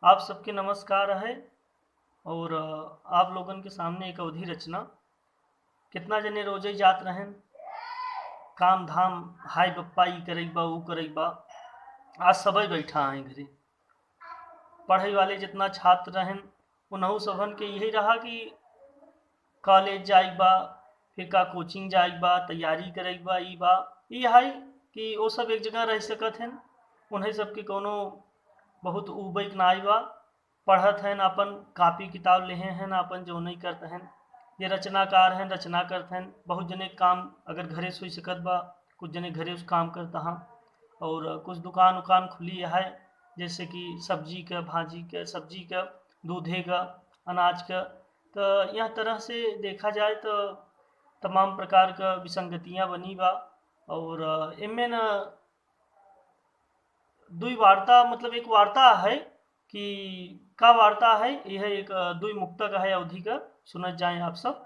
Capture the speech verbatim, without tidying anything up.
आप सबके नमस्कार है। और, अ, आप लोगन के सामने एक अवधी रचना। कितना जने रोजई जात रहन, काम धाम, हाय बप्पा, ई करई बा, ऊ करई बा। आज सबई बैठा हैं घरे। पढ़ई वाले जितना छात्र रहन, उनहू सबन के यही रहा कि कॉलेज जाइक बा, फिर का कोचिंग जाइक बा, तैयारी करइक बा, ई बा। ई है कि वो सब एक जगह रह सकत हन, उन्हें सबके कोनो बहुत उबइक नाई बा। पढ़त हन, आपन कापी किताब लेहे हन, आपन जौनई करत हन। जे रचनाकार हन, रचना करत हन। बहुत जने काम अगर घरे से होइ सकत बा, कुछ जने घरे से काम करत हन, और कुछ दुकान उकान खुली है, जैसे कि सब्जी क, भाजी क, सब्जी क, दूधे क, अनाज क। तो यह तरह से देखा जाए तो तमाम प्रकार क विसंगतियाँ बनी बा। और इनमें न दुई वार्ता, मतलब एक वार्ता है कि का वार्ता है, यह एक, अ, दुई मुक्तक है अवधी का, सुनत जाएं आप सब।